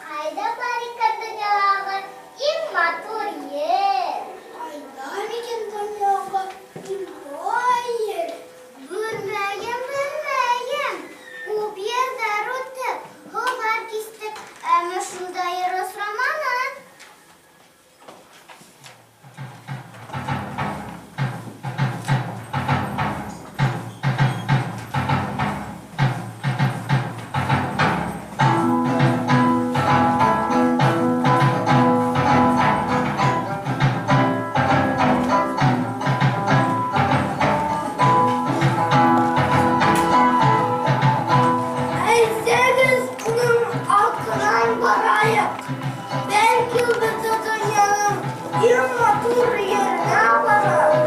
Ҡайҙа бар икән донъялағы иң матур ер? Ҡайҙа микән донъяға иң бай ер? Белмәйем, белмәйем. Күп ерҙәр үтеп, һыуҙар кистек, әммә шундай ер осраманы. Әйҙәгеҙ уның артынан барайыҡ. Бәлки, ул беҙҙе донъяның иң матур еренә апарыр.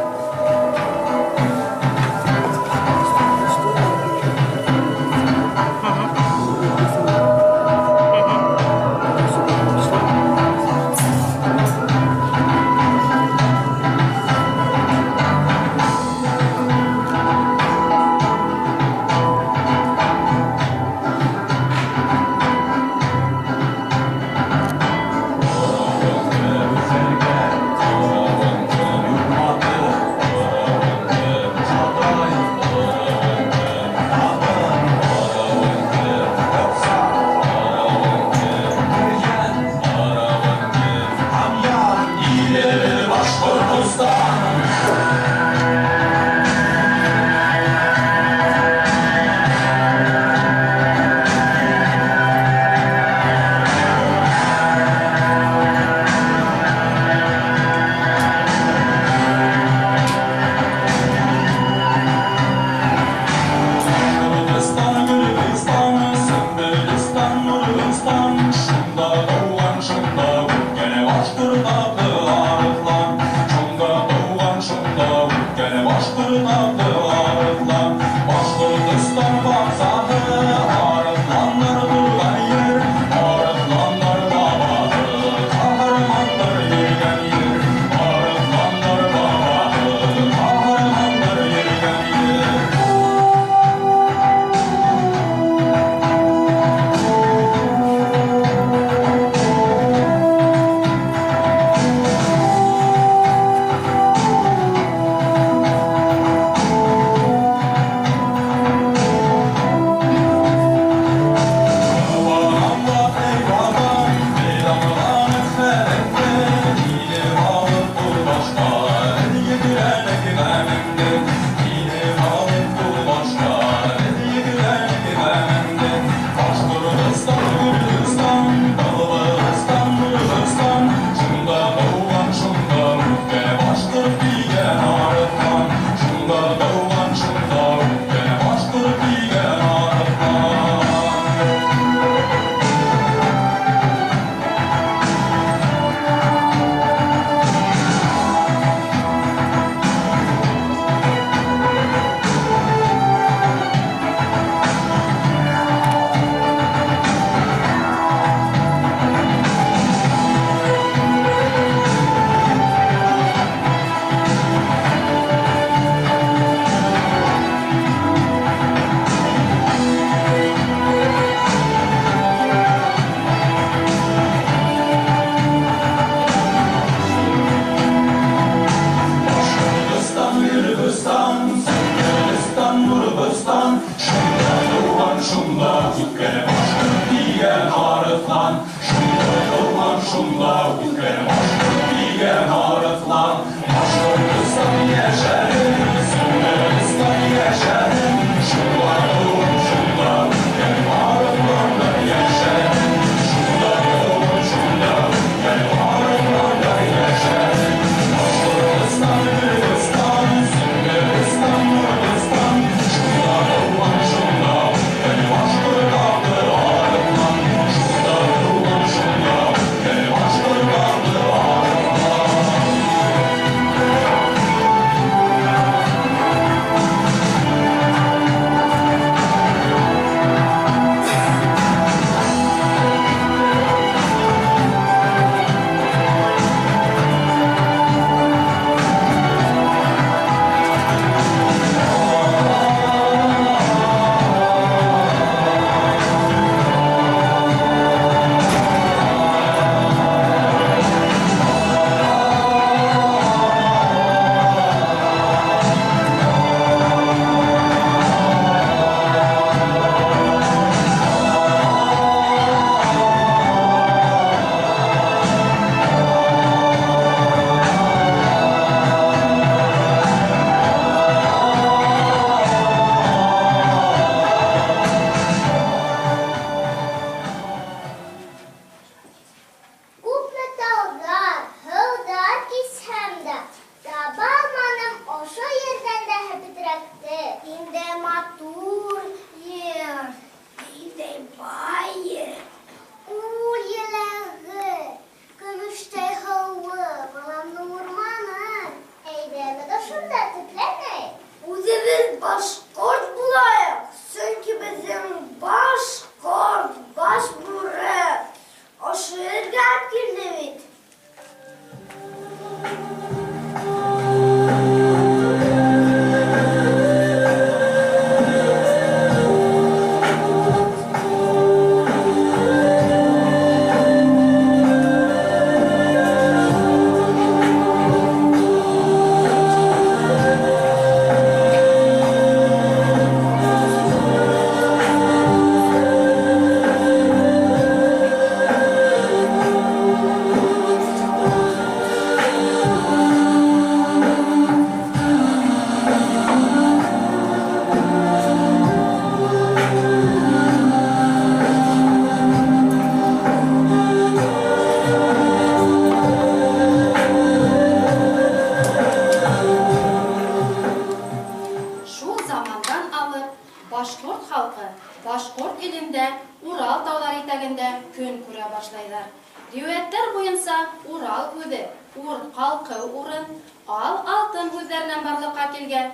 Башҡорт халҡы башҡорт илендә Урал тауҙары итәгендә көн күрә башлайҙар. Риүәйәттәр буйынса Урал һүҙе ур ҡалҡыу урын, ал алтын һүҙҙәренән барлыҡҡа килгән.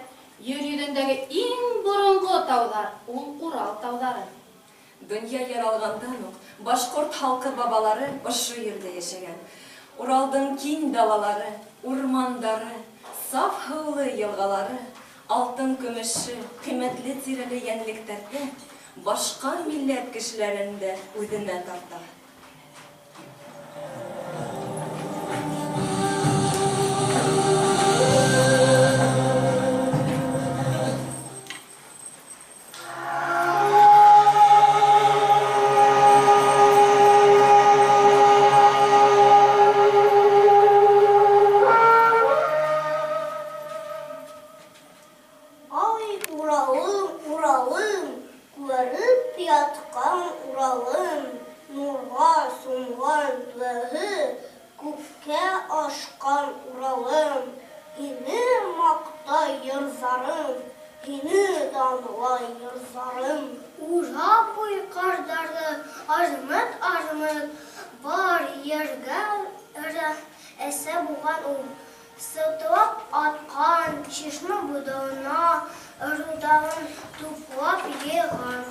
Ер йөҙөндәге иң боронғо тауҙар ул Урал тауҙары. Донъя яралғандан уҡ башҡорт халҡы бабалары ошо ерҙә йәшәгән. Уралдың киң далалары, урмандары, саф һыулы йылғалары, алтын көмөшө, ҡиммәтле тирәле йәнлектәрҙе башҡа милләт кешеләрен дә үҙенә тарта. Ай, Уралым, Уралым, күгәреп ятҡан Уралым, нурға сумған түбәһе, күккә ашҡан Уралым, һине маҡтай йырҙарым, һине данлай йырҙарым. Урап буй ҡарҙарҙы ажмыт-ажмыт, бар ергә әсә булған ул. Сылтылап атҡан шишмә буйҙарына ырыуҙарын туплап йыйған.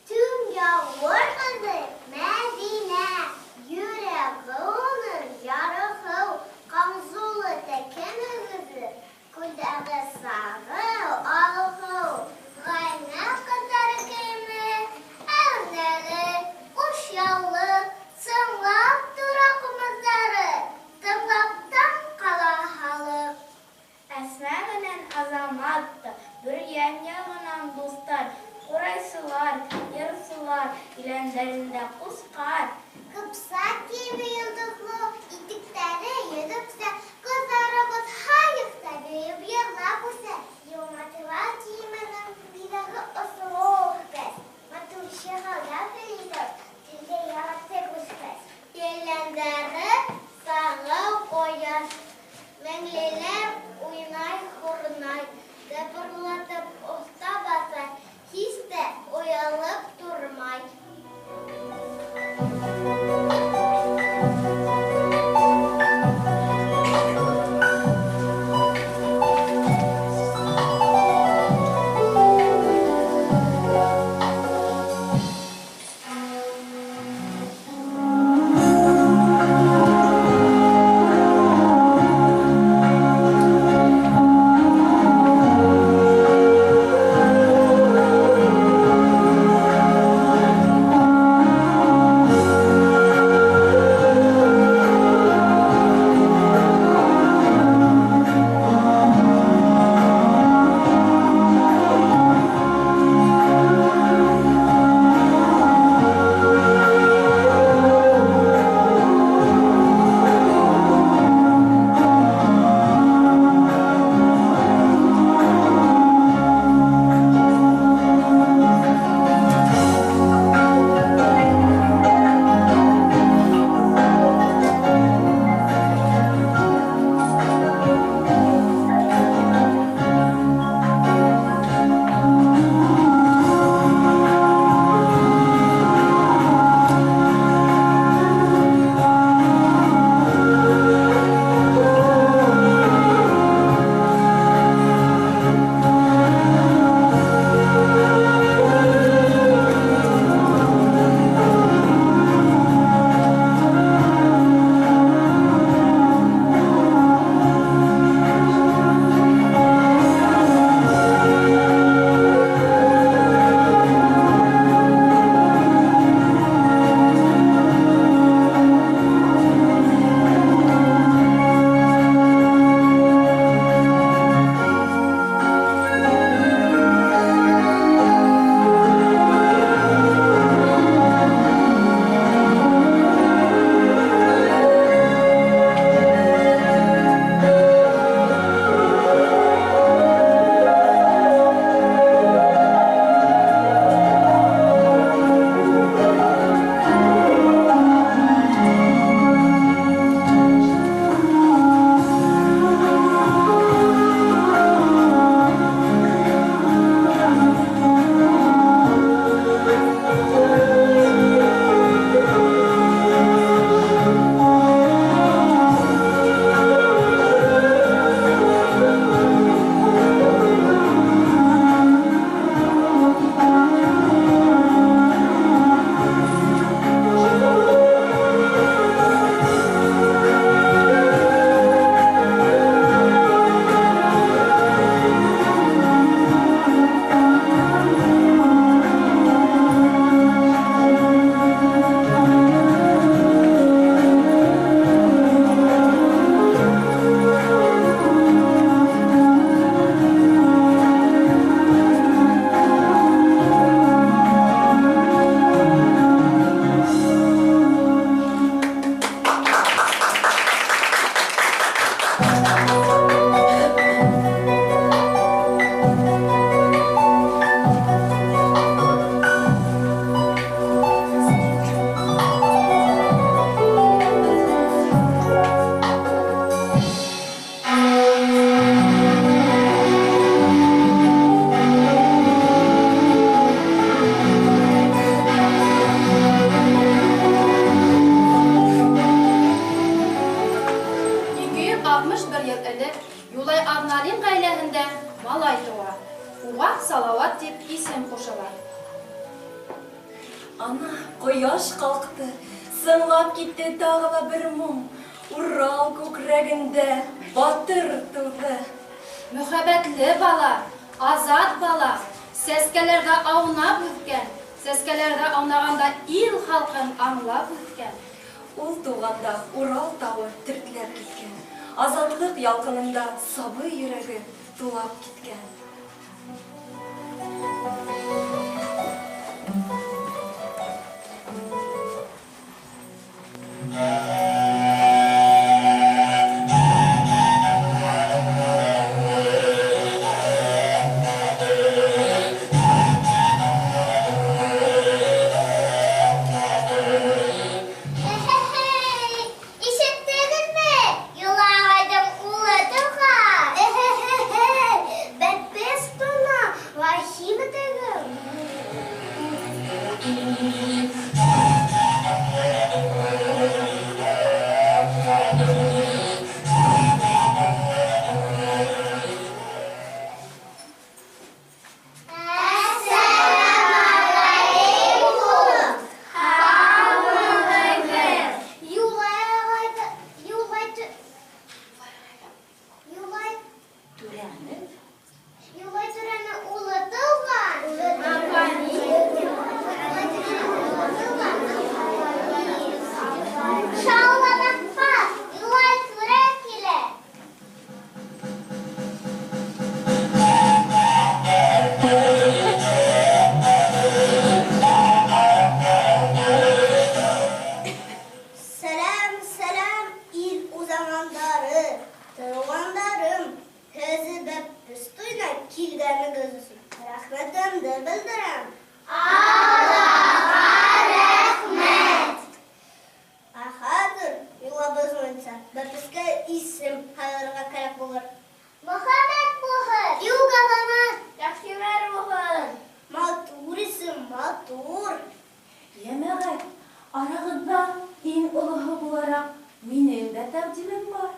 Төньяғыр ҡыҙы Мәҙинә, йөрәге уның ярыһыу, ҡаңзулы тәкә мөгөҙлө, күлдәге сағыу, алһыу, ғәйнә ҡыҙҙары кейеме, әүнәле, ҡушъяулы, сыңлап тора ҡумыҙҙары, тыңлап таң ҡала халыҡ. Әсмә менән Азамат та Бөрйән яғынан дуҫтар, ҡурайсылар, йырсылар, еләндәрендә ҡусҡар. Ҡыпсаҡ кейеме йондоҙло, итектәре йөҙөксә, ҡыҙҙарыбыҙ һайыҫта бейеп йырлап үҫә. Йылматыла кейеменең биҙәге осоп, матур шиғырҙар һөйләйҙәр, телгә яратып үҫкәс. Еләндәре сағыу ҡояш, меңлеләр уйнай һорнай, тыпырлатып оҫта баҫа, һис тә оялып тормай. Юлай Аҙналин ғаиләһендә малай тыуа. Уға Салауат тип исем ҡушалар. Ана, ҡояш ҡалҡты, сыңлап китте тағы ла бер моң. Урал күкрәгендә батыр тыуҙы. Мөхәббәтле бала, азат бала, сәскәләрҙә аунап үҫкән, сәскәләрҙә аунағанда ил халҡын аңлап үҫкән. Ул тыуғанда Урал тауы тертләп киткән, азатлыҡ ялҡынында сабый йөрәге тулап киткән. Эхе-хей! Ишеттегеҙме? Юлай ағайҙың улы тыуған. Эхе-хе-хей! Бәпес бына, рәхим итегеҙ. Әссәләмәғәләйкүм! Юлай ағайҙы, Юлай тө- Юлай Юлай түрәнең улы тыуған. Юлай түрәнең улы тыуған. Шауламаҡҡа Юлай түрә килә. Сәләм, сәләм, ил уҙамандары, туғандарым. Һеҙҙе бәпес туйына килгәнегеҙ өсөн рәхмәтемде белдерәм. Аллаға рәхмәт. Ә хәҙер йолабыҙ буйынса бәпескә исем һайларға кәрәк булыр. Мөхәммәт булһын. Юҡ, Азамат. Яҡшимәр булһын. Матур исем, матур. Йәмәғәт, арағыҙҙа иң олоһо булараҡ минең дә тәҡдимем бар.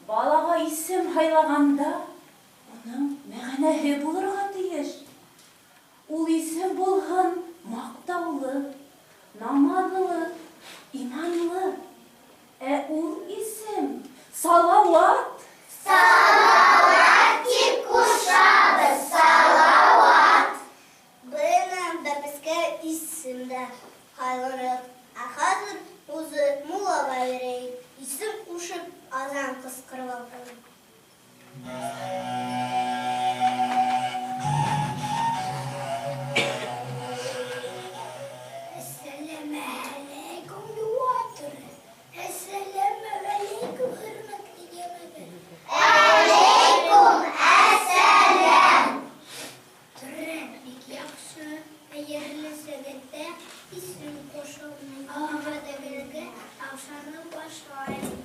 Балаға исем һайлағанда уның мәғәнәһе булырға тейеш. Ул исем булһын маҡтаулы, намаҙлы, иманлы. Ә ул исем Салауат. Салауат тип ҡушабыҙ, Салауат. Бына бәпескә исем дә һайланыҡ. Ә хәҙер үҙе муллаға бирәйек. Исем ҡушып, аҙан ҡысҡырып алһын. Әссәләмәғәләйкүм, Юлай түрә. Әссәләмәғәләйкүм, хөрмәтле йәмәғәт. Әләйкүм әссәләм. Түрә, бик яҡшы. Хәйерле сәғәттә исем ҡушыу ғәҙәтегеҙгә оҡшаны башлайым.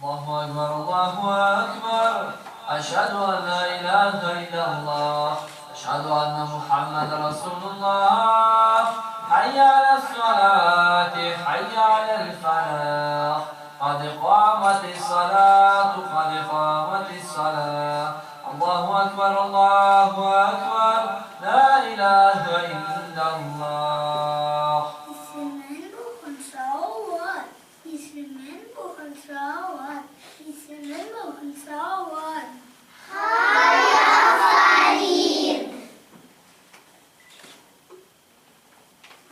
الله أكبر الله أكبر أشهد أن لا إله إلا الله أشهد أن محمد رسول الله حي على الصلاة حي على الفلاح قد قامت الصلاة قد قامت الصلاة الله أكبر الله أكبر لا إله إلا الله. Исемен булһын Салауат, исемен булһын Салауат, исемен булһын Салауат. Һай, афарин!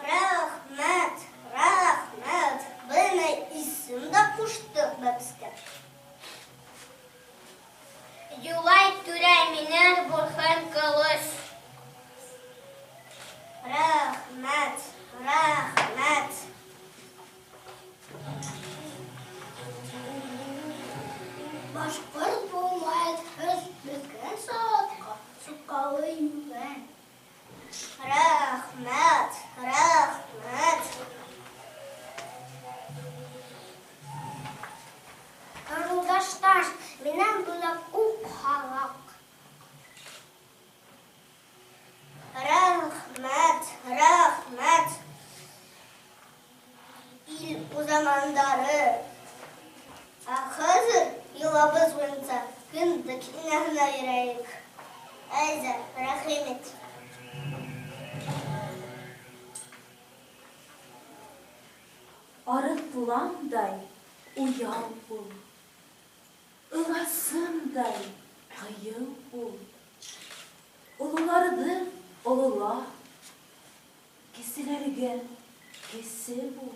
Рәхмәт, рәхмәт. Бына исем дә ҡуштыҡ бәпескә. Юлай түрә минән булһын ҡылыс. Рәхмәт, рәхмәт. Башҡорт булмайыҡ һеҙ беҙгә Салауатҡа суҡалы йүгән. Рәхмәт, рәхмәт. Ырылдаш таш, таш, минән бүләк уҡ һаҙаҡ. Рәхмәт, рәхмәт. Ил узамандары. Ә хәҙер йолабыҙ буйынса кендек инәһенә йөрәйек. Әйҙә, рәхим ит. Арыҫландай уяу бул, ыласындай ҡыйыу бул. Ололарҙы олола, кеселәргә кесе бул.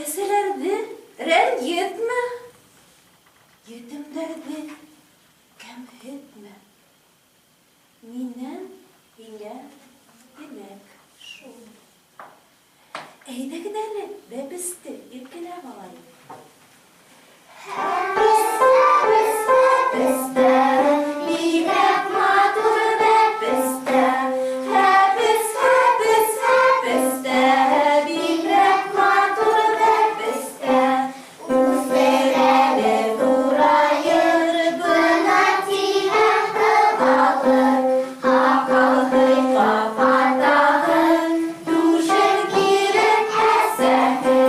Әсәләрҙе рәнйетмә, етемдәрҙе кәмһетмә. Минән һиңә теләк шул. Әйҙәгеҙ әле бәпесте иркәләп алайыҡ. Һәпес, һәпес, һәпестә, бигерәк матур бәпестә. Һәпес, һәпес, һәпестә, бигерәк матур бәпестә. Үҫер әле ҙурайыр, бына тигән ҡыҙ алыр. Һаҡал һыйпап атаһын, түшен киреп әсәһе.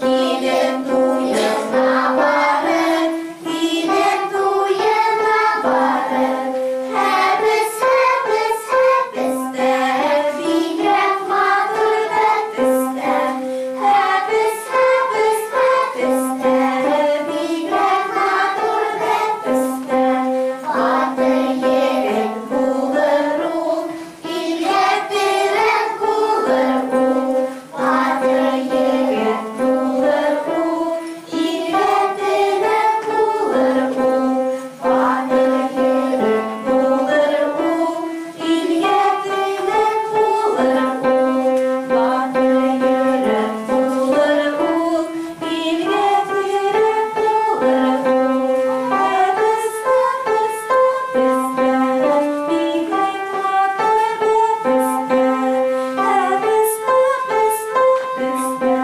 Килен туйына барыр, килен туйына барыр. Һәпес, һәпес, һәпестә, бигерәк матур бәпестә. Һәпес, һәпес, һәпестә, бигерәк матур бәпестә. Батыр егет булыр ул, илгә терәк булыр ул. Батыр егет булыр ул, илгә терәк булыр ул. Батыр егет булыр ул, илгә терәк булыр ул. Батыр егет булыр ул, илгә терәк булыр ул. Һәпес, һәпес, һәпестә, бигерәк матур бәпестә. Һәпес, һәпес, һәпестә,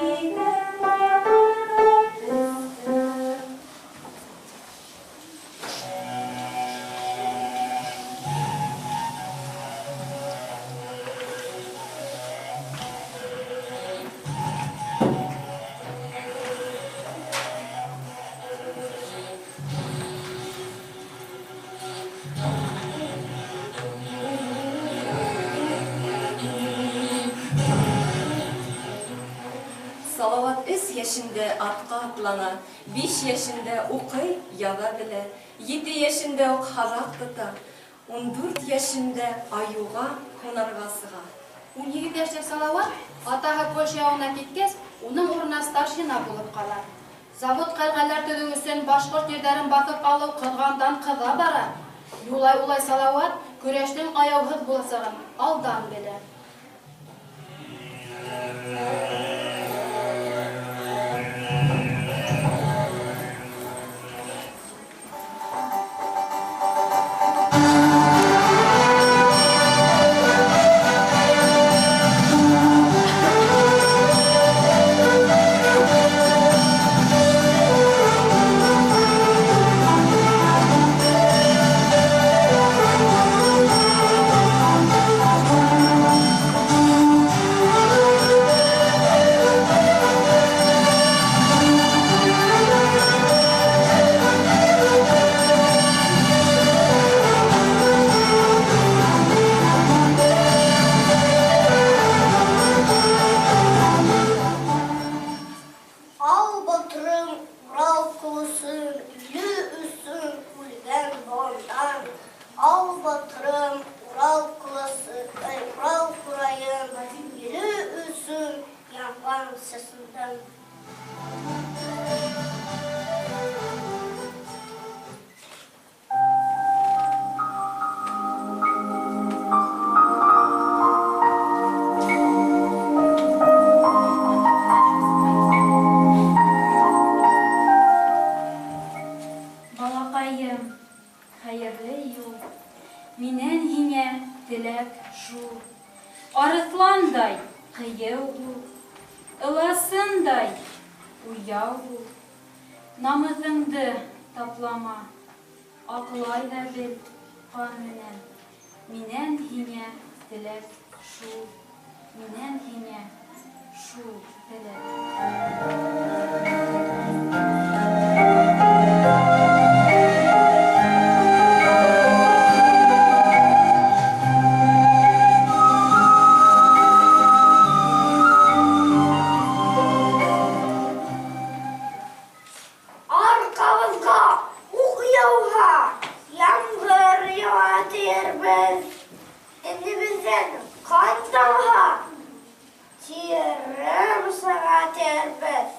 бигерәк матур бәпестә. Салават 3 йәшендә атҡа атлана, 5 йәшендә уҡый, яҙа белә, 7 йәшендә үк һаҙаҡ тота, 14 йәшендә айыуға һунарға сыға. 17 йәшлек Салават атаһы Польша яуына киткәс, уның урынына старшина булып ҡала. Завод ҡәлғәләр төҙөү өсөн башҡорт ерҙәрен баҫып алыу ҡыҙғандан ҡыҙа бара. Юлай улай Салават көрәштең аяуһыҙ буласағын алдан белә. Ал батырым, Урал ҡылысын, иле өсөн үлгән боландан. Ал батырым, Урал ҡылысы, эй, Урал ҡурайын, иле өсөн янған сәсендан. Балаҡайым, хәйерле юл. Минән һиңә теләк шул. Арыҫландай ҡыйыу бул, ыласындай уяу бул. Намыҫыңды таплама, аҡлай ҙа бел ҡан менән. Минән һиңә теләк шул, минән һиңә шул теләк. Арҡабыҙға уҡ яуһа, ямғыр яуа тиербеҙ. Инебеҙҙән ҡан тамһа, тирем сыға тиербеҙ.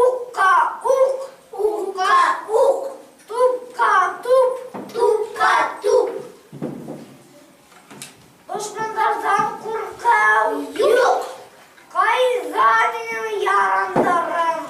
Уҡҡа уҡ, уҡҡа уҡ, тупҡа туп, тупҡа туп. Дошмандарҙан ҡурҡыу юҡ, ҡайҙа минең ярандарым?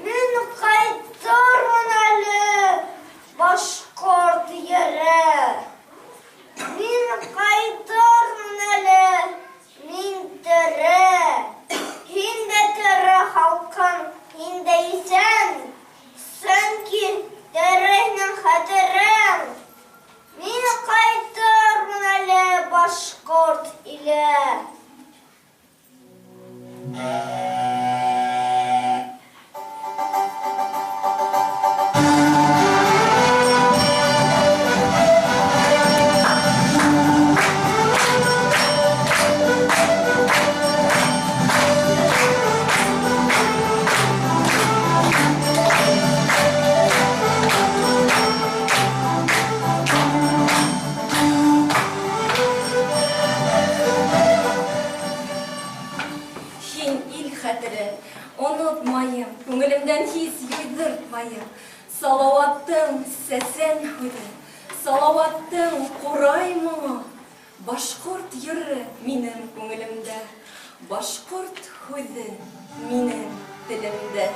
Мин ҡайтырмын әле, башҡорт ере. Мин ҡайтырмын әле, мин тере. Һин дә тере, халҡым, һин дә иҫән. Сөнки тере һинең хәтерең. Мин ҡайтырмын әле, башҡорт иле. Һин ил хәтере, онотмайым, күңелемдән һис юйҙыртмайым. Салауаттың сәсән һүҙе, Салауаттың ҡурай моңо, башҡорт йыры минең күңелемдә, башҡорт һүҙе минең телемдә.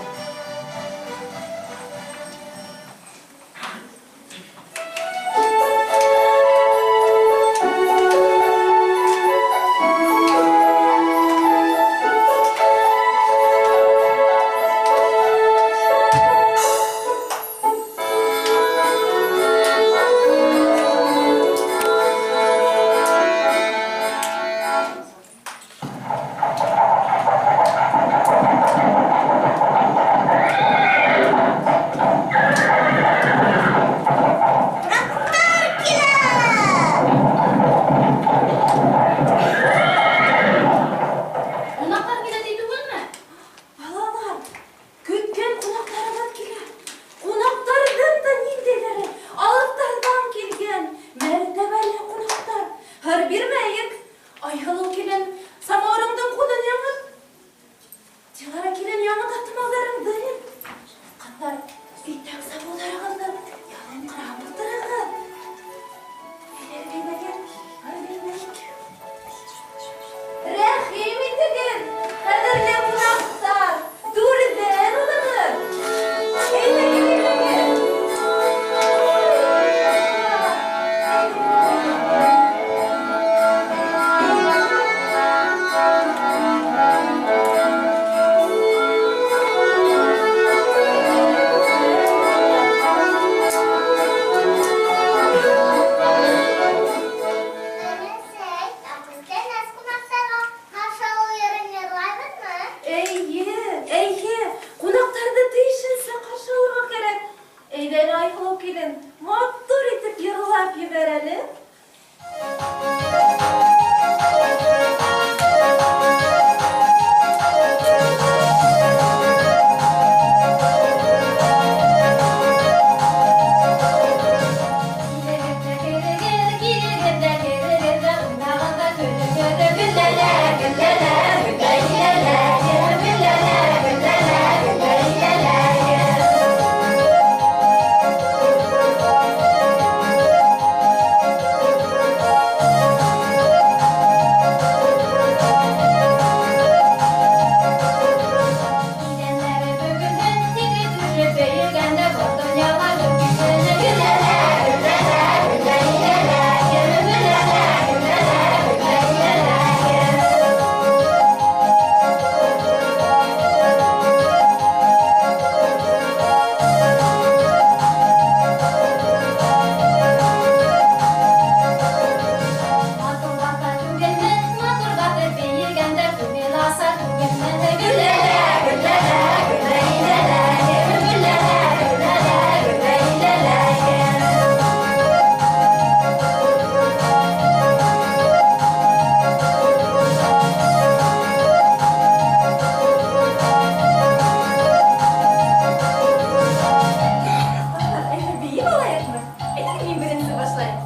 беренсе башлайым.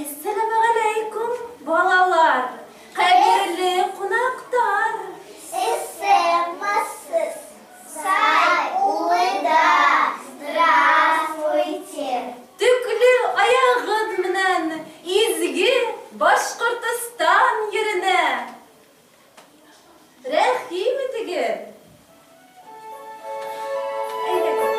Әссәләмәғәләйкүм, балалар, ҡәҙерле ҡунаҡтар. Исәнмесез, сай улы да, здравствуйте. Төклө аяғыҙ менән изге Башҡортостан еренә рәхим итегеҙ. Әйҙәгеҙ.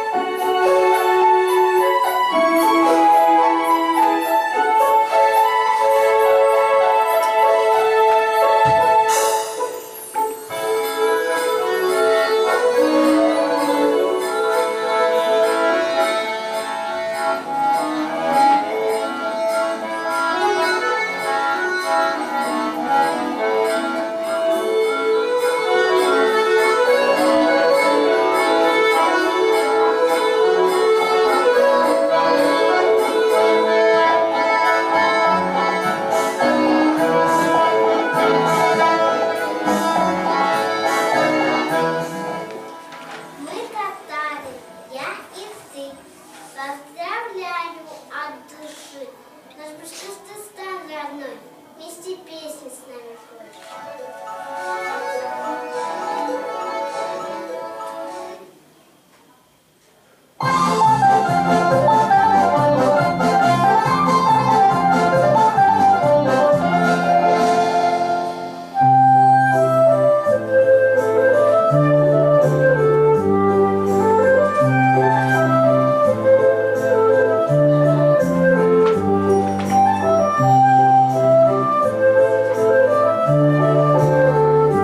Мы татары, я и ты. Поздравляю от души. Наш Башкортостан родной. Вместе песни с нами пой. Thank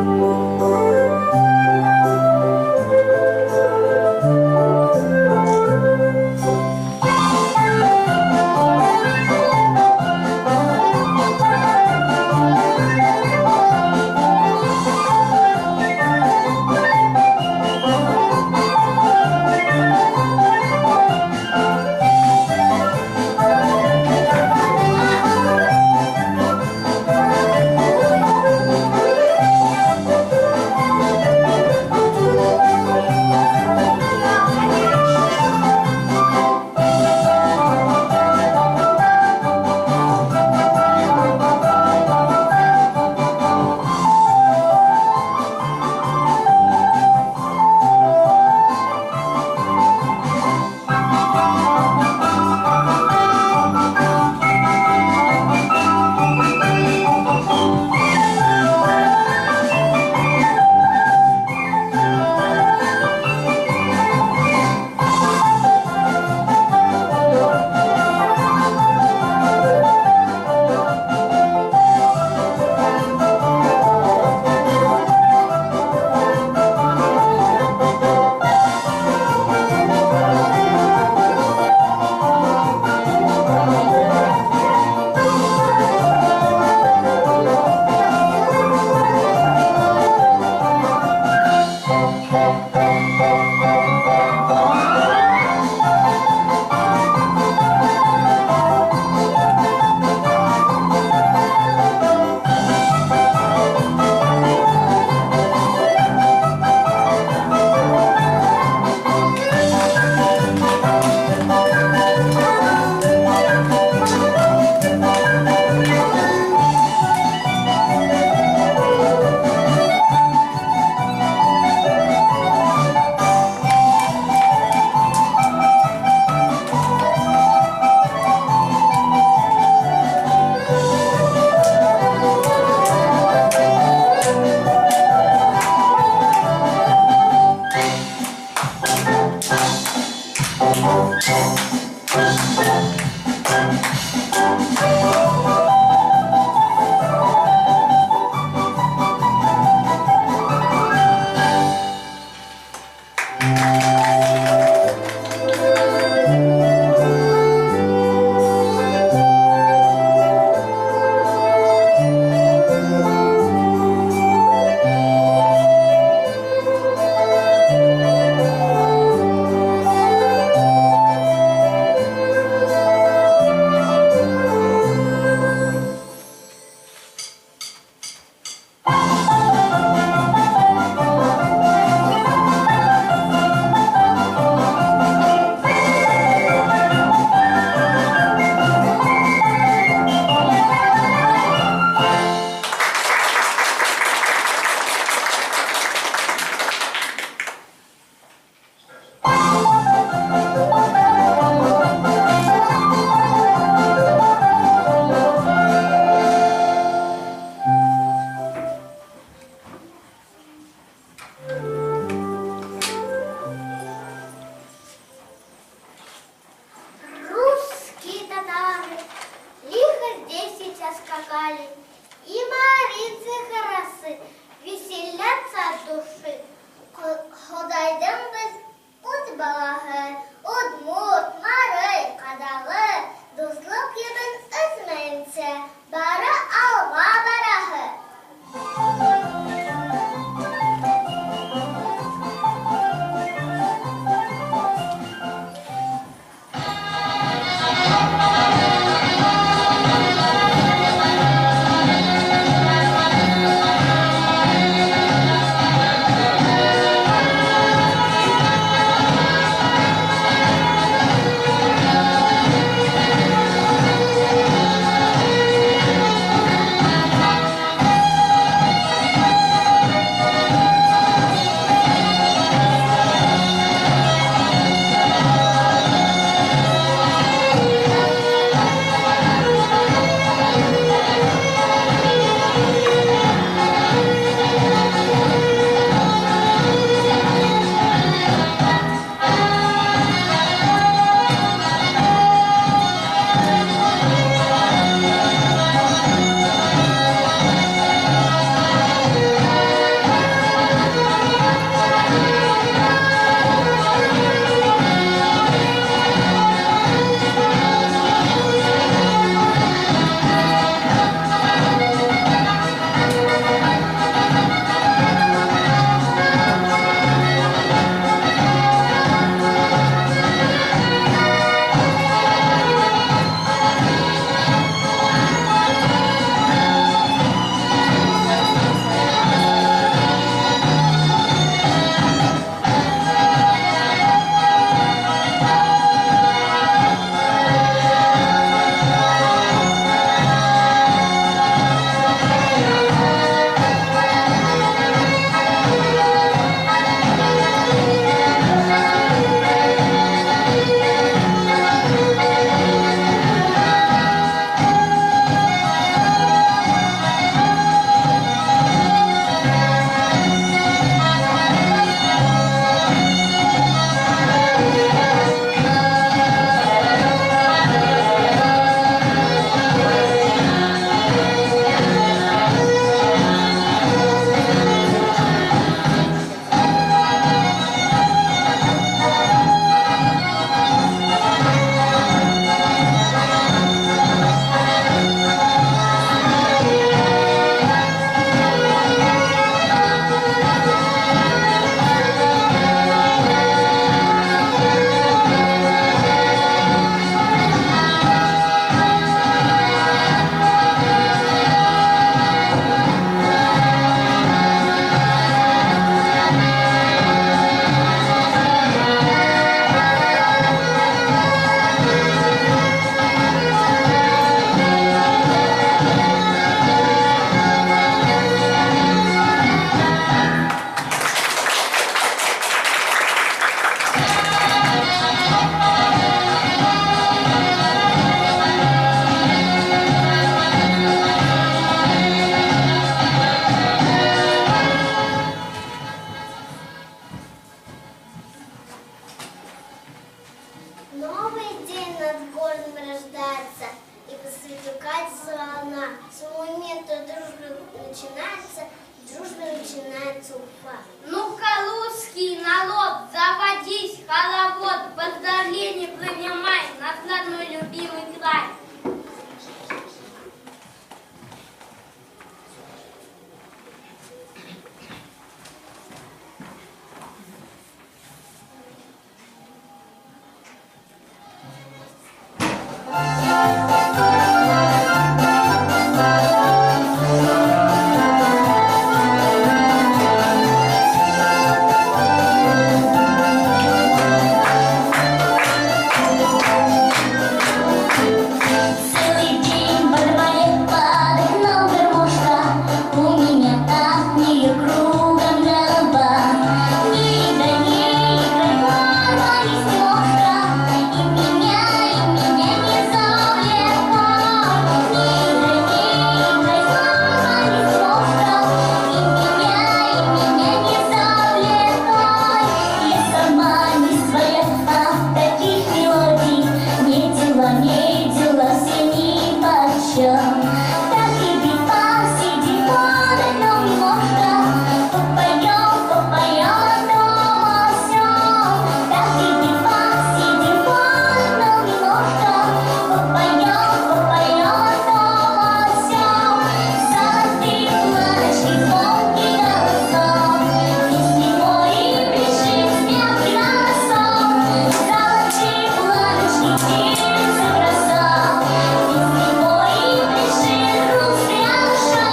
наслаждаться, и по свету катится волна. С момента дружбы начинается, дружба начинается Уфа. Ну-ка, русский народ, заводись, хоровод, поздравления принимай, наш родной любимый край. Целый день во дворе под окном гармошка, у меня от нее кругом голова. Не играй, не играй, ворвались мошка, и меня не завлекай. Не играй, не играй, ворвались мошка, и меня не завлекай. Я сама не своя от таких мелодий, не дела, не дела, все нипочем. Так и быть, посиди под окном немножко, попоем, попоем о том о сём. Так и быть, посиди под окном немножко, попоем, попоем о том о сём. Золотые планочки, звонкий голосок, песни мои пиши смелый голосок. Золотые планочки, девица краса, песни мои пиши русская душа.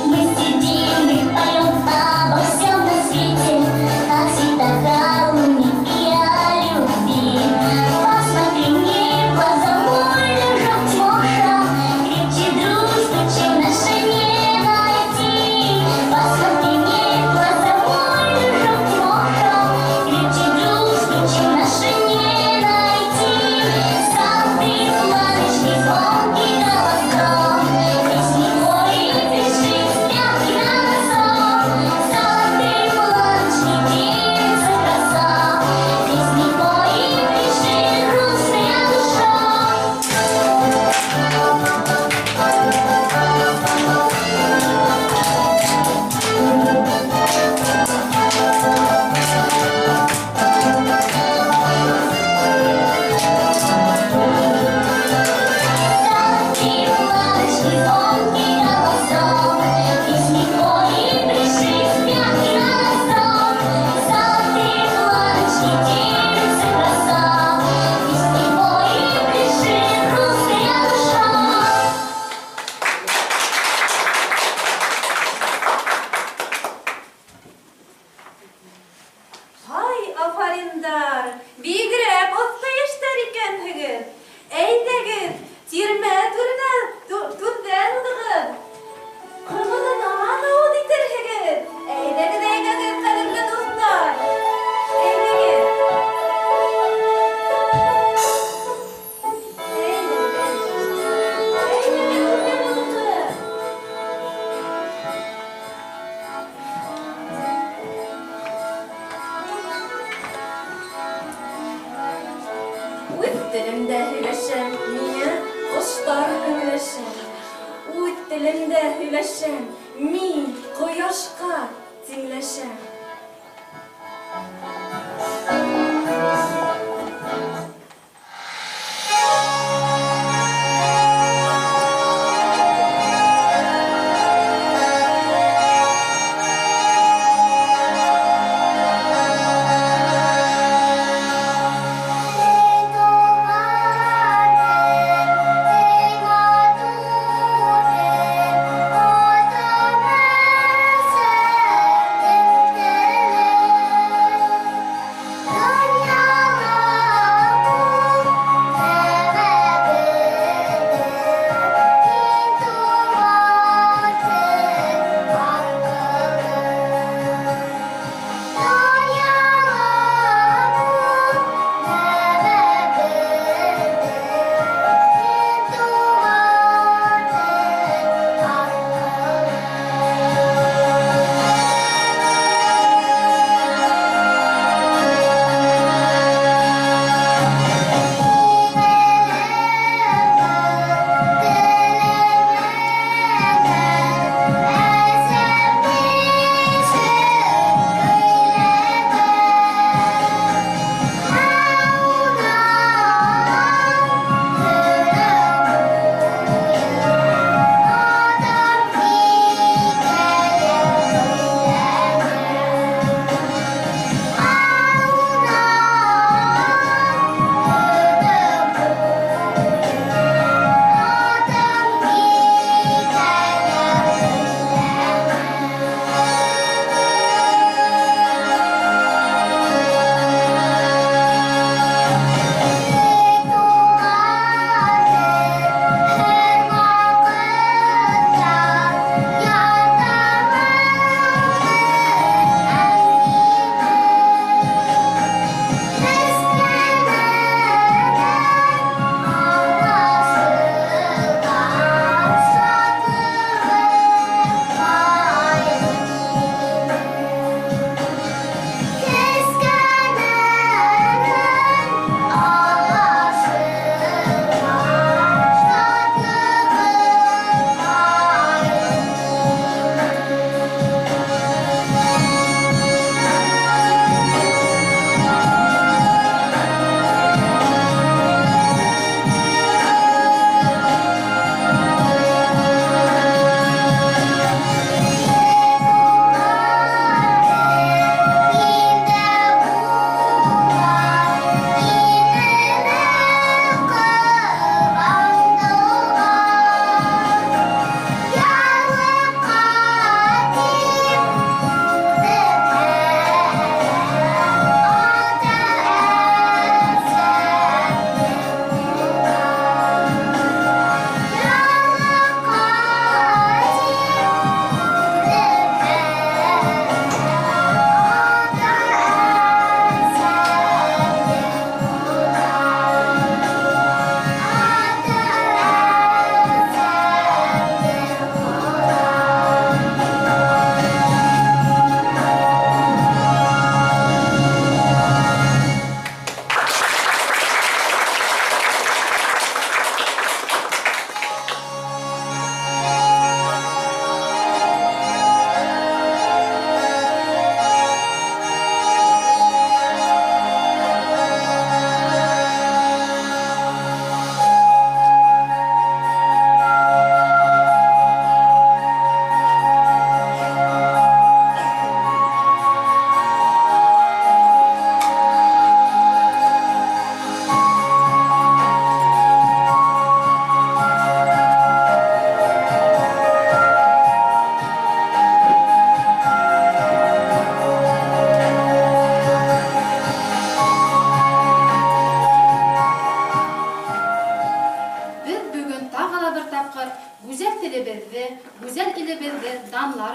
Мы сидим и поем обо всем на свете, о цветах, о луне и о любви. Посмотри мне в глаза, мой дружок Тимоша, крепче дружбы, чем наша, не найти. Посмотри мне в глаза, мой дружок Тимоша, крепче дружбы, чем наша, не найти. Золотые планочки, звонкий голосок, песни мои пиши смелый голосок. Золотые планочки, девица краса, песни мои пиши русская душа. Золотые планочки, звонкий голосок, песни мои пиши смелый голосок. Золотые планочки, девица краса, песни мои пиши русская душа. Һай, афариндар! Бигерәк оҫта йәштәр икәнһегеҙ. Әйҙәгеҙ, тирмә түренә түрҙән уҙығыҙ. Ҡымыҙынан ауыҙ итерһегеҙ. Әйҙәгеҙ, әйҙәгеҙ, ҡәҙерле дуҫтар. Әйҙәгеҙ. Әйҙәгеҙ, әйҙәгеҙ, түрҙән уҙығыҙ. Үҙ телемдә һөйләшәм, миңә ҡоштар көнләшә. Үҙ телемдә һөйләшәм, мин ҡояшҡа тиңләшәм. Thank you.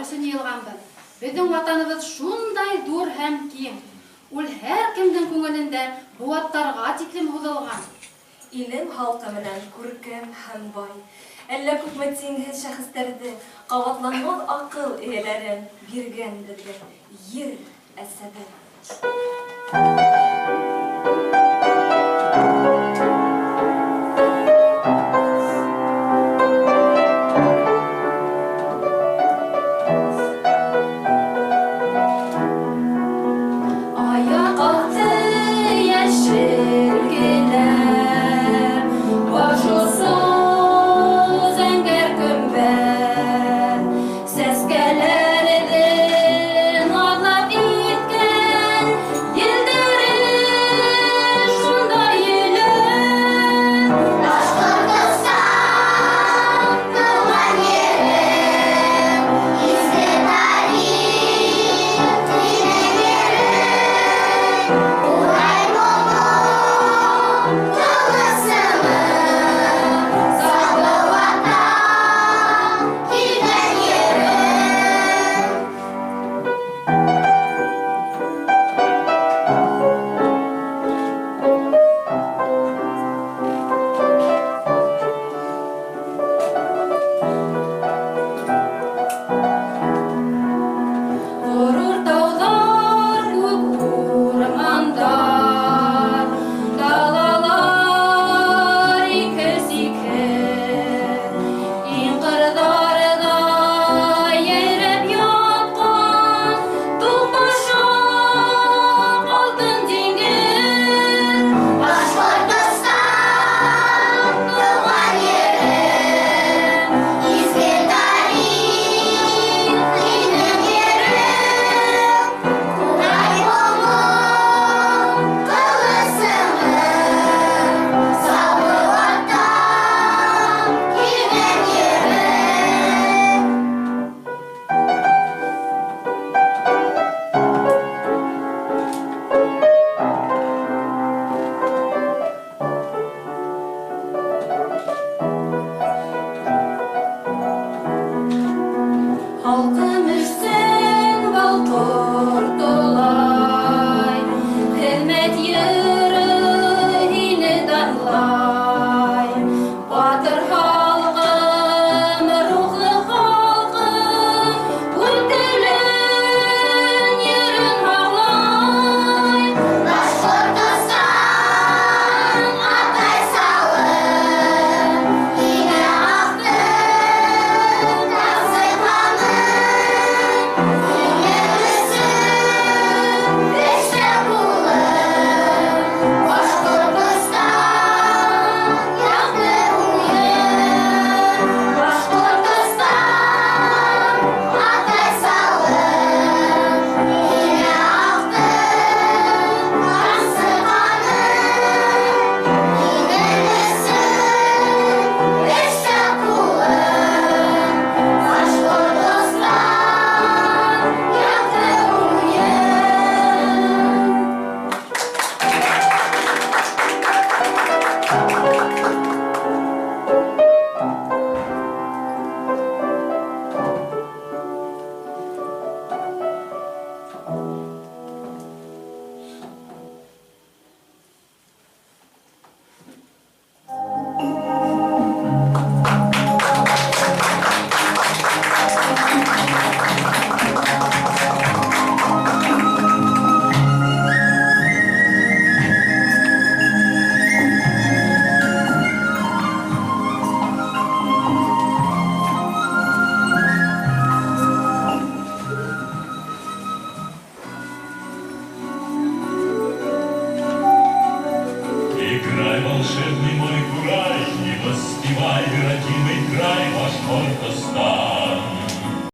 өсөн йыйылғанбыҙ. Беҙҙең ватаныбыҙ шундай ҙур һәм киң. Ул һәр кемдең күңелендә быуаттарға тиклем һуҙылған. Илем халҡы менән күркәм һәм бай. Әллә күпме тиңһеҙ шәхестәрҙе, ҡабатланмаҫ аҡыл эйәләрен биргән беҙгә ер әсәбеҙ. Аяҡ аҫты йәшел генә, баш осо зәңгәр көмбәҙ, сәскәләрҙе наҙлап иткән елдәре шунда елеп. Башҡортостан, тыуған ерем, изге тарих һинең ерем, Урай моңо тылсымы, Салауатта килгән ерем. Ғорур тауҙар, күк урмандар, далалар икһеҙ-сикһеҙ, иң ҡырҙарҙа йәйрәп ятҡан туҡташаҡ алтын диңгеҙ. Башҡортостан, тыуған ерем, изге тарих һинең ерем, Ҡурай моңо тылсымы, Салауатта килгән ерем. Халҡым өсөн был тортолай, хеҙмәт йыры һине данлай. Батыр халҡым, рухлы халҡым, үҙ телен, ерен һаҡлай. Башҡортостан, атай салым, һиңә аҡты тамсы ҡаным, һинең өсөн эштә ҡулым, Башҡортостан, яҡты уйым. Башҡортостан, атай салым, һиңә аҡты тамсы ҡаным, һинең өсөн эштә ҡулым, Башҡортостан, яҡты уйым. Играй, волшебный мой курай, и воспевай родимый